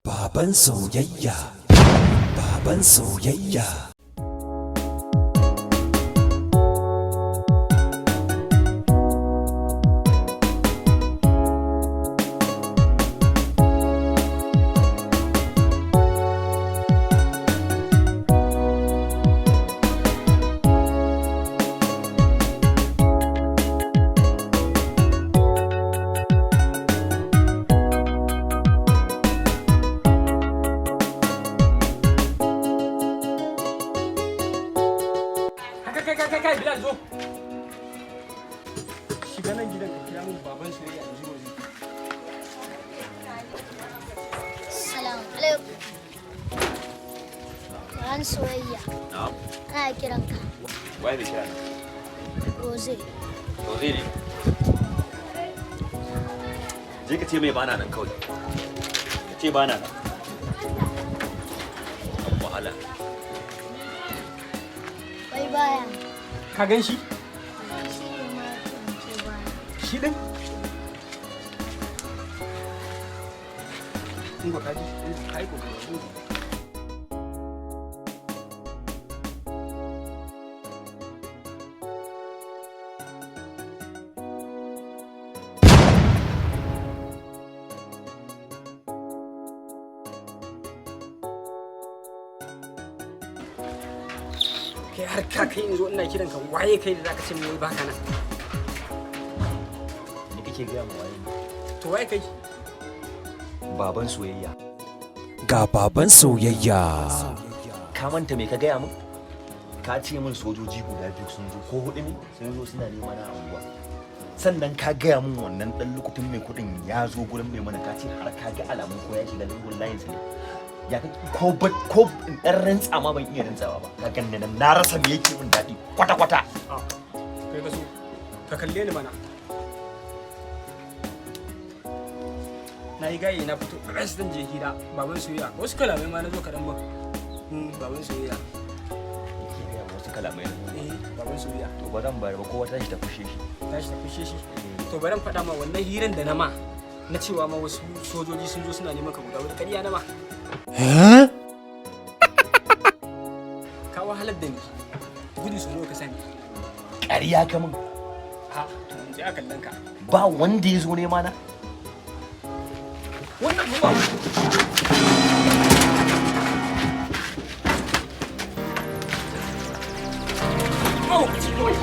Baban soyayya, baban soyayya. Kai, kai, kai, kai, Bilal, zo. Shiga nan gidan ka kira min baban soyayya in ji waje. Salamu alaikum. Ran soyayya. Na'am. Ana kiranka. Waye mai kira na? Rose. To zai ne. Je ka ce mai bana nan kawai. Ka ce bana nan. Abu wahala. Wai baya. Ka gan shi? Shi ne ma ce baya. Shi din? In ba ka ji, ka yi kokari. Kai, har ka kai in zo ina kiran ka, waye kai da zaka ce min wai baka nan? Ni kake gaya ma waye? To waye kai? Baban soyayya. Ga baban soyayya. Ka manta me ka gaya min? Ka ce min sojoji guda biyu sun zo, ko hudu ne, sun zo suna nema na a unguwa. Sannan ka gaya min wannan dan lukutun mai kuɗin ya zo gurin mai mana, ka ce har ka ga alamun ko ya shiga lungun layin sa ne. Ya kake ko ba ko in dan rantsa ma ban iya rantsawa ba. Ka ganni nan na rasa me yake min daɗi kwata kwata. A kai ka so ka kalle ni mana. Na yi gaye na fito res, zan je hira baban soyayya. Wasu kalamai ma na zo kaɗan ba. Baban soyayya. Yake gaya ma wasu kalamai na. Eh, baban soyayya. To ba zan bayar ba, kowa tashi ta fushe shi. Tashi ta fushe shi. To bari in faɗa ma, wannan hiran da na ma na cewa ma wasu sojoji sun zo suna neman ka guda wani, ƙarya na ma. Ka wahalar da ni, gudu su zo ka sani. Ƙarya ka min. Ha, to in je a kallon ka. Ba wanda ya zo nema na. Wannan kuma mahaukaci kawai.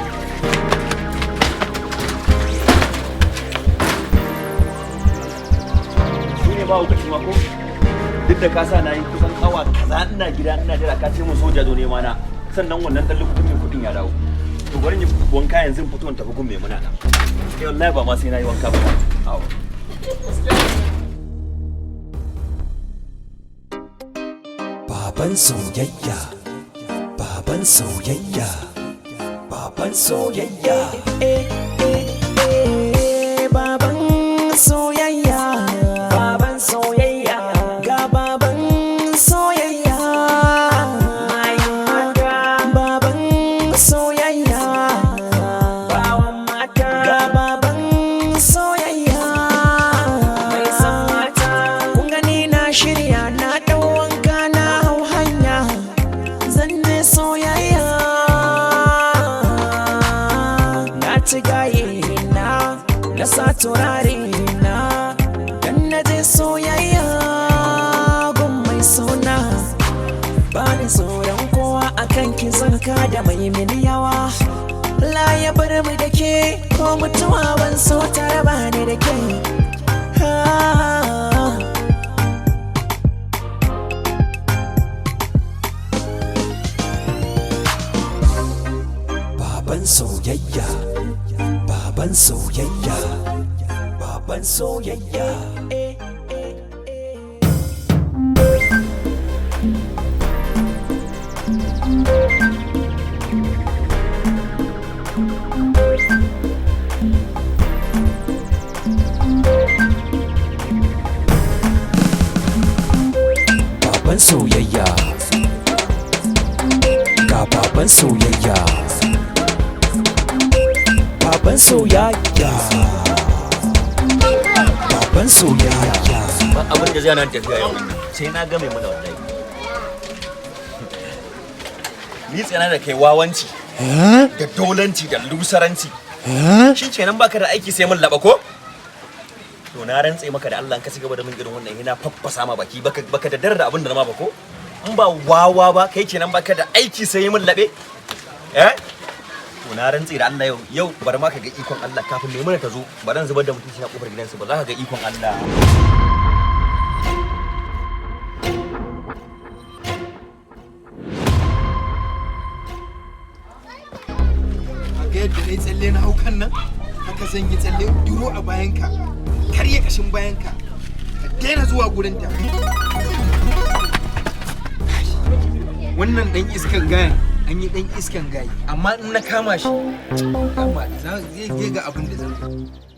Shi ne ba hukaci ma ko? Duk da ka sa na yi kusan awa kaza ina gida ina jira, ka ce mun soja zo nema na. Sannan wannan dan lokacin mai kudin ya dawo. To bari in yi wanka yanzu in fito in tafi gun mai muna na. Eh, wallahi ba ma sai na yi wanka ba. Awo. Baban soyayya, baban soyayya, baban soyayya. Baban soyayya, baban soyayya, ga baban soyayya, baban soyayya, bawan mata, ga baban soyayya, mai san mata. Kun gani na shirya, na ɗau wanka, na hau hanya, zan je soyayya. Na ci gaye na, na sa turare na, dan na je soyayya gun mai suna. Ba ni tsoron kowa, akan ki zan ka da mai mini yawa. La ya bar mu da ke, ko mutuwa ban so ta raba ni da ke. Ah. Baban soyayya, baban soyayya, baban soyayya. Baban soyayya, ga baban soyayya, baban soyayya, baban soyayya. Ba abin da zai nan tafiya yau. Sai na ga Maimuna wallahi. Ni tsana da kai wawanci da dolanci da lusaranci. Shi kenan baka da aiki sai mun laba ko? To na rantse maka da Allah, in ka ci gaba da min irin wannan, ina faffasa ma baki. Baka da dare da abin da na ma ba ko? In ba wawa ba kai, kenan baka da aiki sai mun labe. Eh? To na rantse da Allah, yau yau bar ma ka ga ikon Allah. Kafin Maimuna ta zo, ba zan zubar da mutunci na kofar gidansu ba. Za ka ga ikon Allah. Ga yadda na yi tsalle na hau kan nan, haka zan yi tsalle duro a bayanka, karya kashin bayanka, ka daina zuwa gurinta. Wannan dan iskan gayan, an yi dan iskan gayi, amma in na kama shi, kama zai ga abin da zan yi.